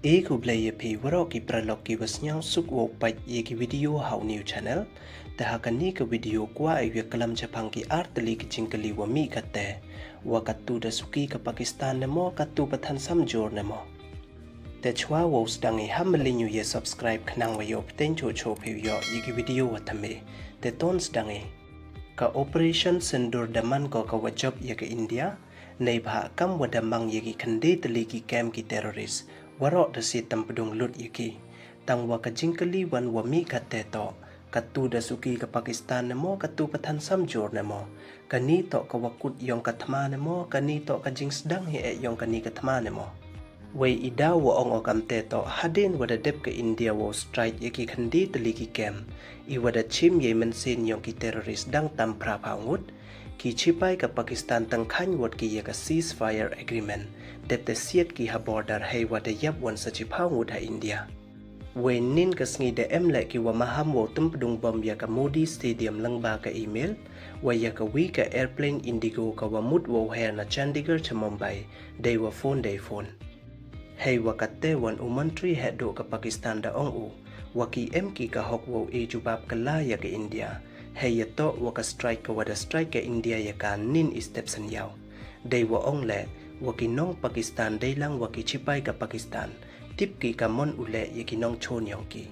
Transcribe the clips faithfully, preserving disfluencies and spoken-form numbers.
E khublei ya phi waroh ki paralok ki wa sñiaw suk wow pait ya ki video ha u new channel. Te ha kani ka video kwah i wa klam chaphang ki ar tylli ki jingkylli wa mih kate, wa katu da suki ka Pakistan ne mo, katu pathan samjur ne mo. Te chwa wow sdang i, ham maliñ u ya subscribe khnang wa yoh pteng choh choh phi u yoh ya ki video wa thymme. Te ton sdang i. Ka Operation Sindoor da man ko ka wa jop ya ka India, neibhah kam wa da mang ya ki khyndai tylli ki camp ki terrorist, waroh da siat tympdung lut ya ki. Tang wa ka jingkylli wan wa mih kate toh, katu da suki ka Pakistan ne mo, katu pathan samjur ne mo. Kani toh ka wa kut yong ka thma ne mo, kani toh ka jingsdang hi e yong kani ka thma ne mo. Wei i daw wa ong o kamte toh, hadien wa da dep ka India wow strike ya ki khyndai tylli ki camp, i wa da chim ya i mynsiem yong ki terrorist dang tam phra phaw ngut, ki chipai ka Pakistan tang khaiñ wot ki ya ka ceasefire agreement, dep te siat ki ha border hei wa da yap wan sa chiphaw ngut ha India. Wei nin ka sngi da em leh ki wa maham wow tympdung bom ya ka Modi Stadium lyngba ka email, wa ya ka wi ka airplane Indigo ka wa mut wow her na Chandigarh cha Mumbai, dei wa phone dei phone. Hei wa kate wan u montri heh duh ka Pakistan da ong u, wa ki em ki ka hok wow e jubab kylla ya ka India, hei ya toh wa ka strike ka wa da strike ka India ya ka nin i step san yaw. Dei wa ong leh, wa ki nong Pakistan dei lang wa ki chipai ka Pakistan, tip ki ka mon u leh ya ki nongchon yong ki.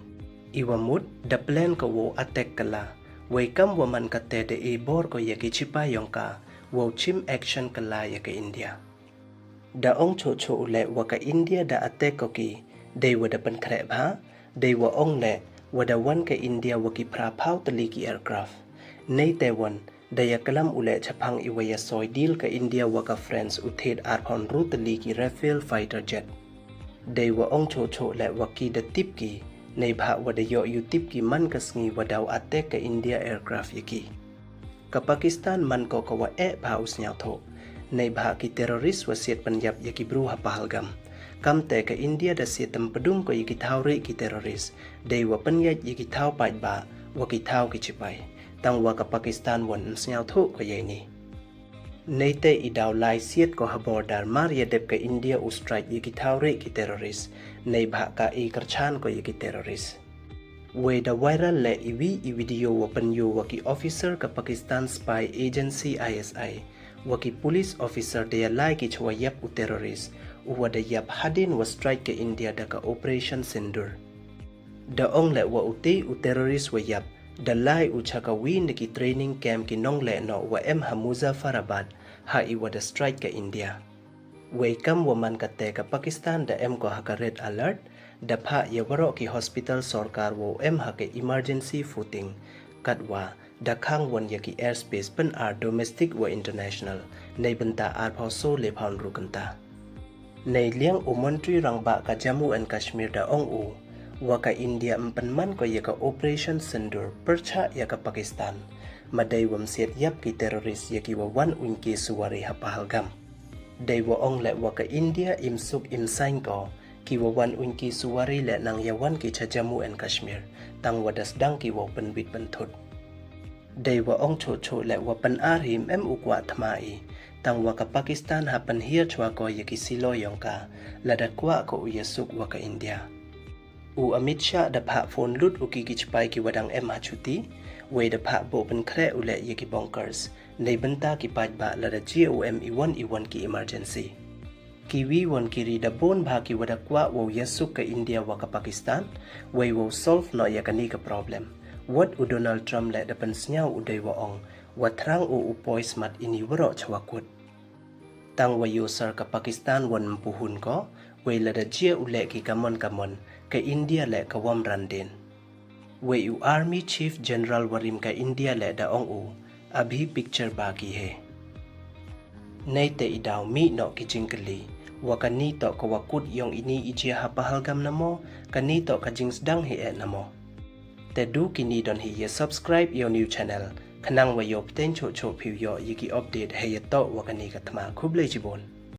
I wa mut, da plan ka wow attack kylla, wei kam wa man kate da e bor ko ya ki chipai yong ka, wow chim action kylla ya ka India. Da ong choh choh u leh wa ka India da attack ko ki, dei wa da pynkhreh bha, dei wa ong leh, wa da wan ka India wa ki phra phaw tylli ki aircraft. Neite wan, da ya klam u leh chaphang i wa ya soi deal ka India wa ka France u thied ar phaw ynru tylli ki Rafale fighter jet. Dei wa ong choh choh leh wa ki da tip ki, neibhah wa da yoh u tip ki man ka sngi wa daw attack ka India aircraft ya ki. Ka Pakistan man ko ka wa eh bha u sñiawthuh, neibhah ki terrorist wa siat pynyap ya ki bru ha Pahalgam. Kamte ka India da siat tympdung ko ya ki thaw rih ki terrorist, dei wa pynyap ya ki thaw paidbah, wa ki thaw ki chipai. Tang wa ka Pakistan wan ym sñiawthuh ko ya ini. Neite i daw lai siat ko ha border mar ya dep ka India u strike ya ki thaw rih ki terrorist, neibhah ka e kyrchan ko ya ki terrorist. Wei da viral leh i wi i video wa pynyoo wa ki officer ka Pakistan Spy Agency I S I, wa ki police officer da ya lai ki chwa yap u terrorist, u wa da yap hadien wa strike ka India da ka Operation Sindoor. Da ong leh wa u te u terrorist wa yap, da lai u cha ka wi na ki training camp ki nongleh noh wa em ha Muzaffarabad, ha i wa da strike ka India. Wei kam wa man kate ka Pakistan da em ko ha ka red alert, da phah ya waroh ki hospital sorkar wow em ha ka emergency footing, katwa da khang wan ya ki airspace pyn-ar domestic wa international, neibynta ar phaw soo le phaw ynru kynta. Neiliang u montri rangbah ka Jammu and Kashmir da ong u, wa ka India ym pynman ko ya ka Operation Sindoor pyrchah ya ka Pakistan, ma dei wa ym siat yap ki terrorist ya ki wa wan uiñke suwari ha Pahalgam. Dei wa ong leh wa ka India im suk im saiñ ko, ki wa wan uiñke suwari leh nang ya wan ki cha Jammu and Kashmir, tang wa da sdang ki wow pynwit pynthut. Dei wa ong choh choh leh wa pyn-ar hi ym em u kwah thma i, tang wa ka Pakistan ha pynhiar chwa ko ya ki silo yong ka, lada kwah ko u ya suk wa ka India. U Amit Shah da phah phone lut u ki ki chipai ki wa dang em ha chuti, wei da phah buh pynkhreh u leh ya ki bunkers, neibynta ki paidbah lada jia u em i wan i wan ki emergency. Ki wi wan ki ri da bun bha ki wa da kwah wow ya suk ka India wa ka Pakistan, wei wow solve noh ya kani ka problem. Wat u Donald Trump leh da pynsñiaw u, dei wa ong, wa thrang u u poi smat ini waroh chwa kut. Tang wa yoh sar ka Pakistan wan mpuhun ko, wei lada jia u leh ki kamon kamon, ka India leh ka wam randin. Wei u Army Chief General warim ka India leh da ong u, abhi picture baki hai. Neite i daw mih noh ki jingkylli, wa kani toh ka wa kut yong ini i jia ha Pahalgam na mo, kani toh ka jingsdang hi eh na mo. Te du kini don hi, ya subscribe ya u new channel, khnang wa yoh pteng choh choh phi u yoh ya ki update hei ya toh wa kani ka thma. Khublei chibun.